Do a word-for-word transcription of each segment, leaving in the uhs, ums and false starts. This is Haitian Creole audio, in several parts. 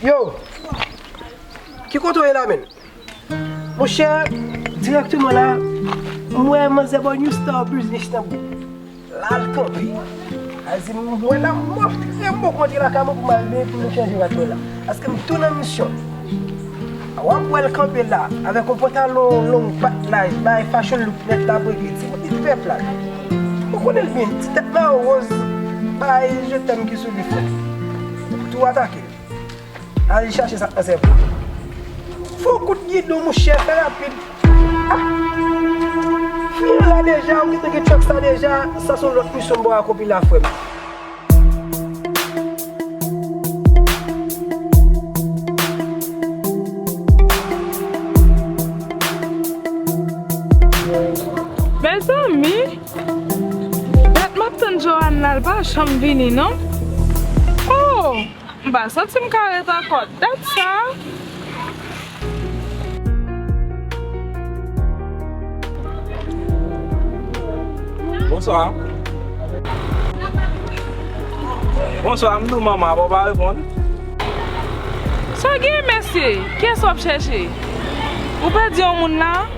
Yo! Ki kote w ye la, menn? Monchè, dirèkteman la, m wè manzè bò New Star Business nan bouk. La l kanpe. Sa vle di, m wè la, m ap trè bon pou m antre lakay mwen pou m al benyen pou m chanje rad mwen la. Paske m tou nan misyon. W ap wè l kanpe la, avèk yon pantalon long, pat laj, bay fashion look nèt la, breke, ti bout li trè plat. Ou konnen l byen, ti tèt mayo woz, bay je t'aime ki sou li frè. Tou atake l. Al chache sa k nan sèvo. Fè yon kout gidon, monchè, fè rapid. Ah! Fini la deja, ou gentan gen truck sa deja, sa se yon lòt misyon m ba w akonpli la, frè m. Mezanmi, dat m ap tann Johanna, l pa janm vini, non? Oh! M pa santi m ka ret ankò dat sa. Bonswa. Bonswa, m di w manman, apa w pa reponn? Sa w gen, mesye? Kiyès w ap chèche? Ou pèdi yon moun la?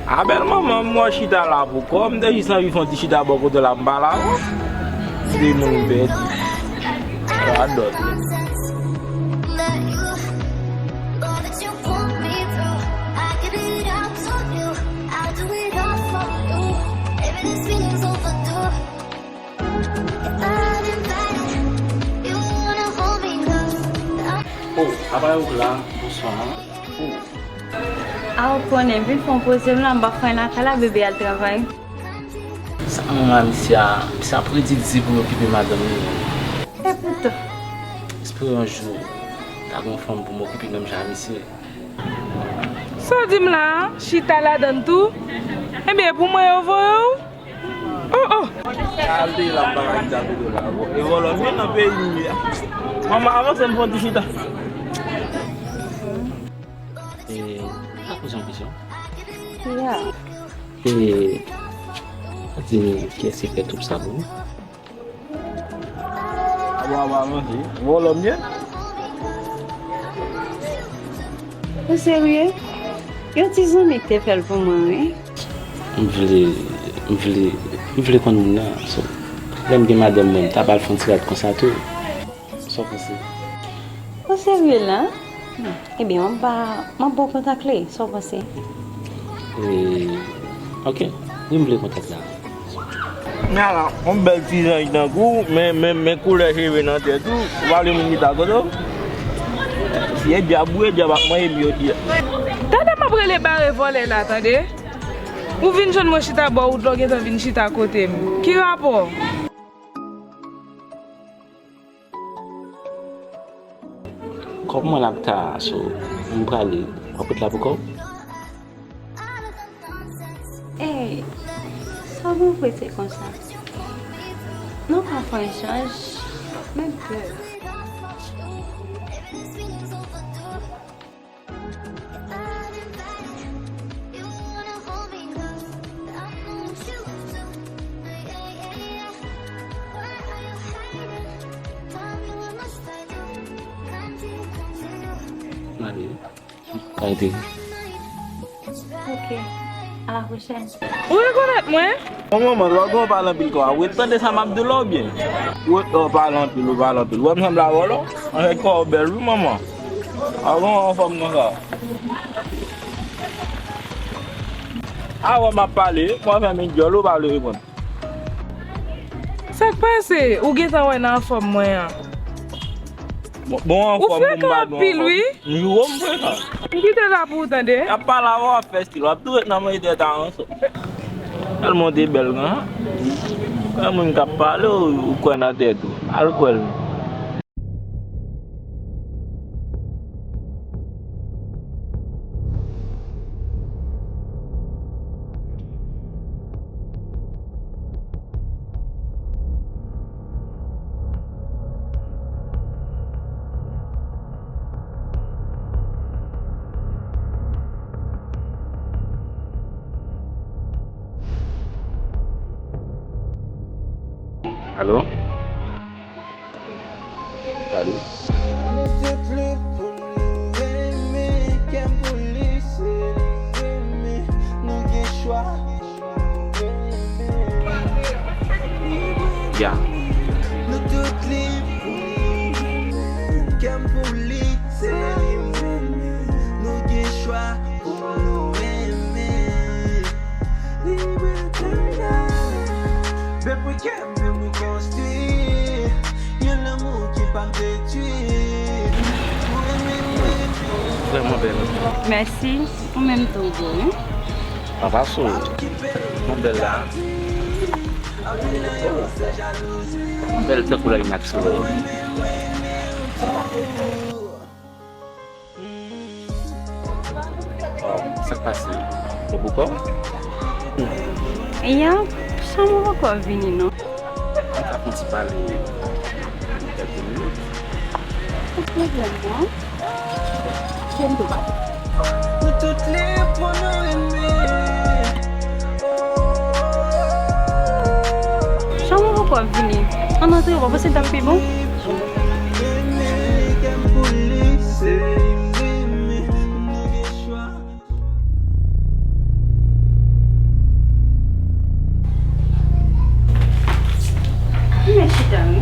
A bèl manman, m wè w chita la poukò, m te jis anvi fè yon ti chita bò kote w la, m pale avè w. M te moun m pèdi. Radòt. Oh, apa ou la? Bonswa. Oh. A, ou konnen, vin fè yon poze m la, m pa fè anyen lakay la, bebe al travay. Sa manman misye a, misye ap redi di pou l okipe madanm li. Epoutan. Espere yon jou, ta gen yon fanm pou m okipe menm jan a misye. Sa w di m la a? Chita ladann tou? Ebyen, pou mwen yo voye w? Oh, oh! Al te la m pa ka chita kote w la. E vòlò m ye nan peyi m ye a. Manman, avanse m fè yon ti chita. E, m ka poze yon kesyon? Ya. E, di m kiyès ki fè twoup sa pou ou? Aba, aba, manje. Vòlò m ye? Ou serye? Yon ti zanmi k te fè l pou mwen, wi. M vle, m vle, m vle konn moun nan. So, lè m gen madanm mwen, m ta ba l fè yon ti rad konsa tou. Sa w panse? Ou serye la? Hmm. Ebyen, m ap ba, m ap ba w kontak li, sa w panse? E, ok. Wi, m vle kontak la. Ala, yon bèl ti zanj tankou w, men, men, men koulè cheve nan tèt ou, ou pa vle moun chita kote w? Si e dyab ou ye, dyab ap manje m jodi a. Tande m ap rele bare vòlè la, tande. Ou vin jwenn mwen chita bò wout la, ou gentan vin chita kote m. Ki rapò? Kòb mwen la ap ta, so, m prale. W ap ret la pou kòb? Ey, sa w gen prese konsa? Nou ka fè yon echanj, menm ke. Mari. Kay te. Ok. À la prochaine. Ou rekonèt mwen? Bon manman, lò gen w pale anpil konsa. Ou ret tande sa m ap di w la oubyen? Ou ret la w pale anpil, ou pale anpil. Ou wè m sanble a vòlò? Anfèt kò w bèl wi manman. A bon, anfòm konsa. A wè m ap pale, mwen fèmen dyòl ou pa vle reponn. Sa k pase? Ou gentan wè nan anfòm mwen an. Bon, bon, ou anfòm pou m frekan pa bon anpil, anfòm. Wi. M jure w m frekan. M kite la pou ou tande. Y ap pale avè w, w ap fè stil, w ap tou ret nan manje tèt a yon sò. Tèlman w te bèl konsa. Yon moun k ap pale, ou, ou kwè nan tèt ou. Al kwè l. Alo? Alo? Nou tout li pou nou renmen, kè m pou li, se li m renmen. Nou gen chwa. Ya. Nou tout li pou li, kè m pou li, se li m renmen. Nou gen chwa pou nou renmen. Libre kè m la. Bèl pou kè m, bèl pou konstwi. Yon lanmou ki p ap detwi. Pou renmen mwen. Vrèman bèl. Mèsi. Ou menm tou, boo, wi. Papa Sou, mwen bèl la. Bèl tankou lè max sou. Sa k pase? Ou poko? Ya, chanm ou poko vini, non. Mwen ka fè yon ti pale kèlke minit. Pa gen pwoblèm, non. Ken tou pa. Nou tout li pou nou renmen. Chanm ou poko ap vini. Ann antre, ou pa panse l t ap pi bon? Renmen, kè m pou li, se li m renmen. Nou gen chwa. Men chita, wi.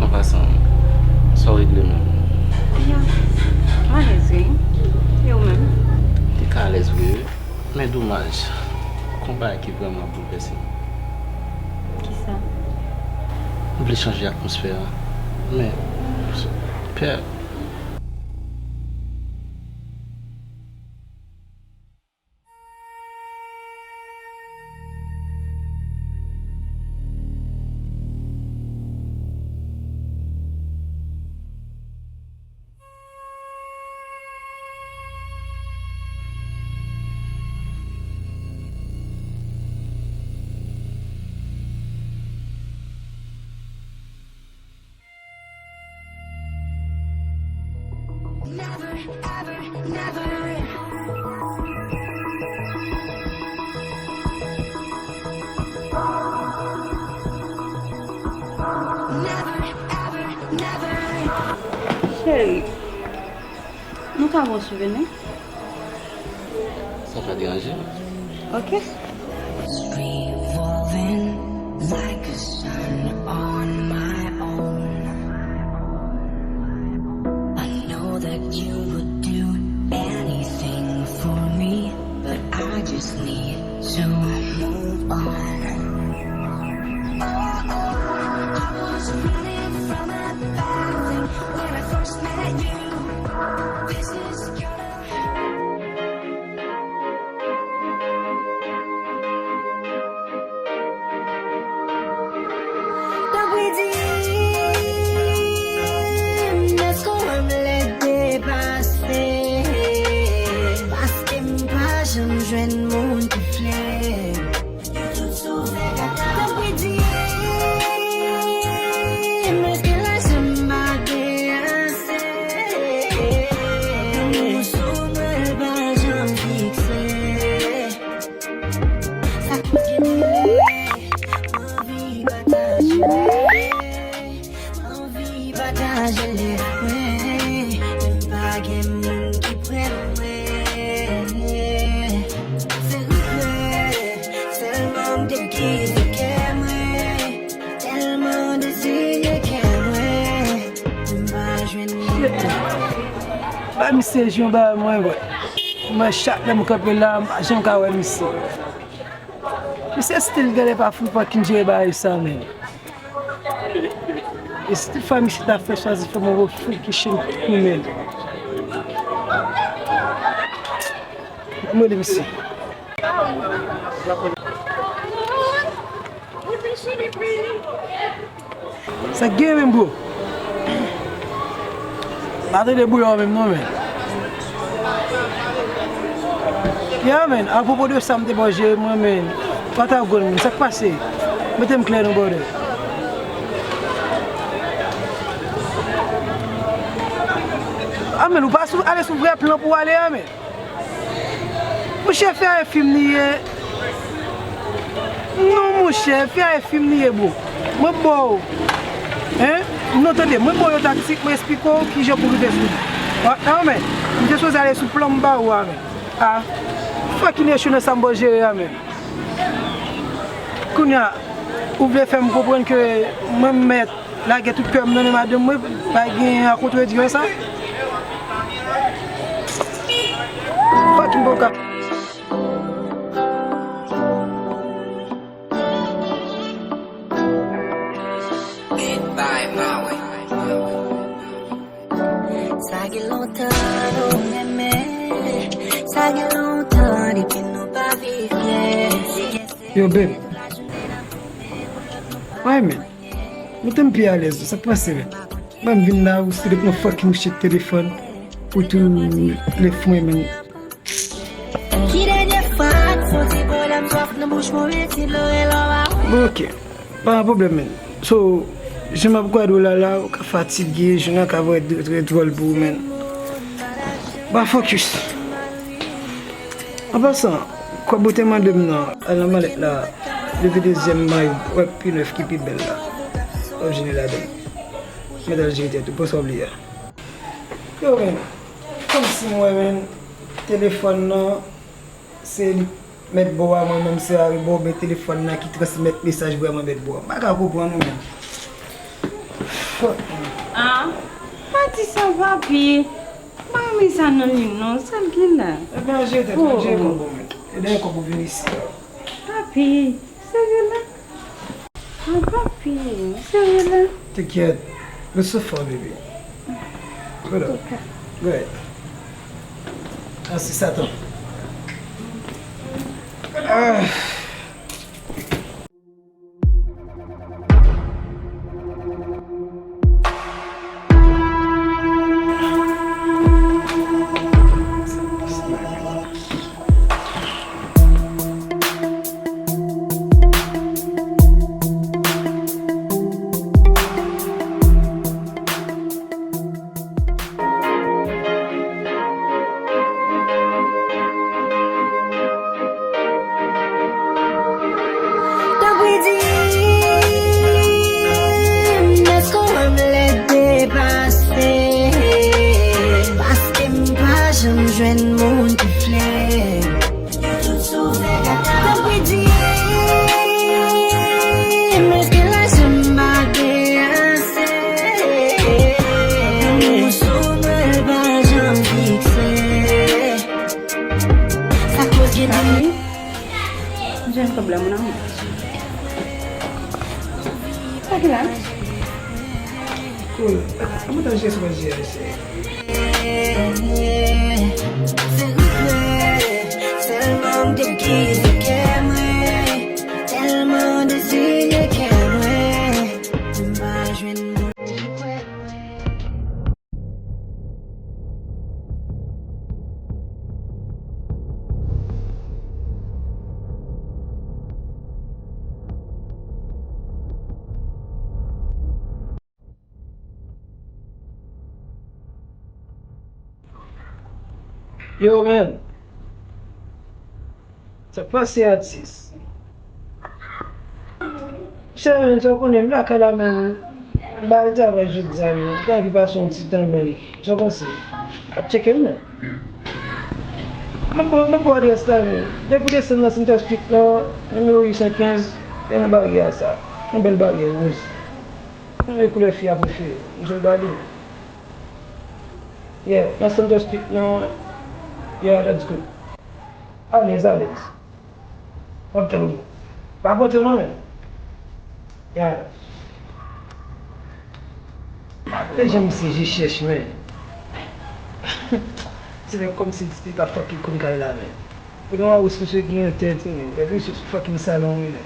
An pasan, sa w regle menm? Byen. M alèz, wi. E ou menm? Li ka alèz vre, wi. Men domaj, gon bagay ki vrèman ap boulvèse m. Kisa? M vle chanje atmosfè a, men m pè. Cheri, nou ka bon souvni? Sa pa deranje. Ok. Revolving like a sun on my own. I know that you would do anything for me, but I just need to move on. Oh, oh, I was running from a bad thing when I first met you. This is gonna Tanpri di m, èske w wè m lè depase? Paske m pa janm jwenn moun ki vle m. Tanpri di m, èske lajè m pa gen ase? Lanmou sou mwen pa janm fikse. Sa k genyen, m anvi pataje. M anvi pataje lè mwen, men pa gen moun ki prè mwen. Se regrè, sèlman m te kite kè mwen. Tèlman dezire kè mwen, m pa jwenn moun. Ba misye jan ba mwen, bro. Mwen, chak lè m kanpe la, m pa janm ka wè misye. Misye stil gade pa fout pa ki jere bagay sa, men. E si tout fwa misye ta fè chwazi fè m yon refri ki chen koumen. Mwen de misye. Sa k gen menm, bro? Pa tande bouyon menm non, men. Ya, men, apwopo de sa m te ba w jere mwen, men, pa ta grenn, men, sa k pase? Mete m klè non, brother. A men, ou pa sou, ale sou vrè plan pou w ale a men. Monchè, fè a e fim li ye. Non, monchè, fè a e fim li ye, bro. Mwen ba w. Hein? Non, tande, mwen ba w yon taktik, mwen esplike w kijan pou rive sou li. A, a men, m te sipoze ale sou plan m ba ou a men. A, fucking echwe nan sa m ba w jere a men. Kounye a, ou vle fè m konprann ke mwen m mèt lage tout kè m nan men madanm mwen, pa gen a kontredi nan sa? Fucking bon ka. Beat by Maui. Sa gen lontan nou renmen, sa gen lontan depi nou pa viv byen. Yo, babe. Why, man? Mete m pi alèz, sa k pase, man? Ban m vin la, ou sou de pran fucking shit telefòn. Ou tou lè fwen, man. Ki dènye fwa, fon ti pwoblèm sòf nan bouch mwen, ti dlo rele w a. Bon, ok. Pa gen pwoblèm, man. So, jan m ap gade w la, la, ou ka fatige, jounen an ka vrè trè dwòl pou ou, man. Ba focus. An pasan, kòb ou te mande m nan, al nan malèt la, leve dezyèm may, wè pi nèf ki pi bèl la. W ap jwenn li ladan. Mèt al jere tèt ou, pran sa w vle a. Yo, men, kòmsi m wè, men, telefòn nan, se li mèt bò a, mwen menm se arebò, men telefòn nan ki transmèt mesaj vrèman mèt bò a. M pa ka konprann ou menm. Fuck, man. Ah, pa di sa, papi. M pa renmen sa nan li non, sa l gen la. Ebyen, al jere tèt ou, al jere kòb ou, men. E dèyè kòb ou vin isi a. Papi, serye la? Ah, papi, serye la? T'inquiète. Reste fort, bébé. Go ahead. Go ahead. Ah, c'est Satan. Ah. Tanpri di m, èske w wè m lè depase? Paske m pa janm jwenn moun ki fle m. Tanpri di m, èske lajan m pa gen ase? Moun sou mwen pa janm fikse. Sa koz gen de Papi, m jwenn kòb la, mon amour. Sa ki la? Cool. An mwen tan jis mwen jere se. Se regrè, tèlman m te kite kè mwen, tèlman dezire kè mwen, m pa jwenn moun ki kwè mwen. Yo, man. Sa k pase, atis? Chè, men, sa w konnen, m lakay la, men, m pa al travay jodi a, men, m ta anvi pase yon ti tan, men, sa w panse? Ap tcheke m, men. Mwen ba w, mwen ba w adrès la, men. Depi w desann nan Center Street lan, nimewo uit san kenz, gen yon baryè sa. Yon bèl baryè wouz. Mwen koulè fi a prefere. M jwe ba li. Yeah, nan Center Street, non. Yeah, that's good. Alèz, alèz. W ap tann ou. Pa pote non, men. Yeah. E jan misye je chèch, men. Se nèg kòmsi li pa fucking konn kay la, men. Ou gen yon wous misye gen yon tèt, men. Epi misye sou fucking salon, men.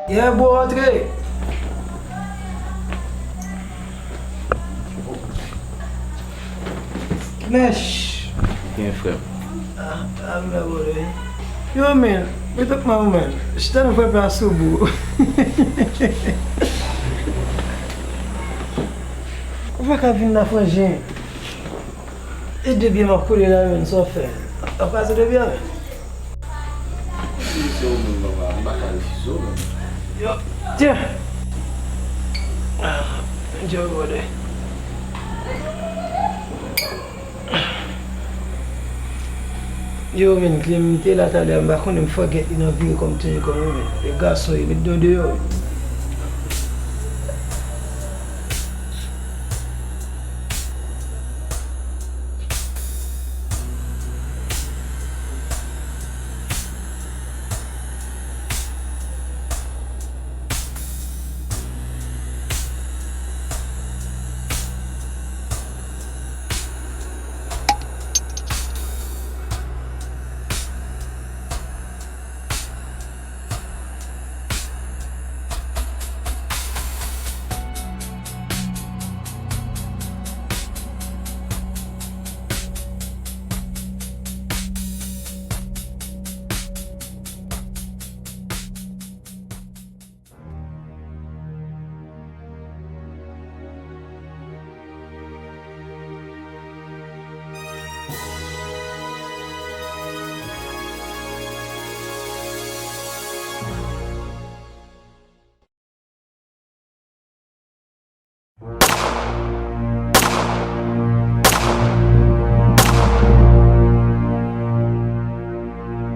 Yeah, bro, antre. Mèch. Gen frè m. Ah, ah, mè, bro. Yo, men, mete k mwen, men. Chita nan frè plas ou, bro. Ou pa ka vin la, frangin. E de byen m ap koule la, men, sa w fè? W ap kraze de byen, men. Si se ou menm, papa, m pa ka refize w, men. Yo, tyen. Ah, Joe, brother. Yo, men, Clem te la talè, m pa konnen, m forget li nan vire kòm toujou kòm yo, men. E gason, yo met don deyò.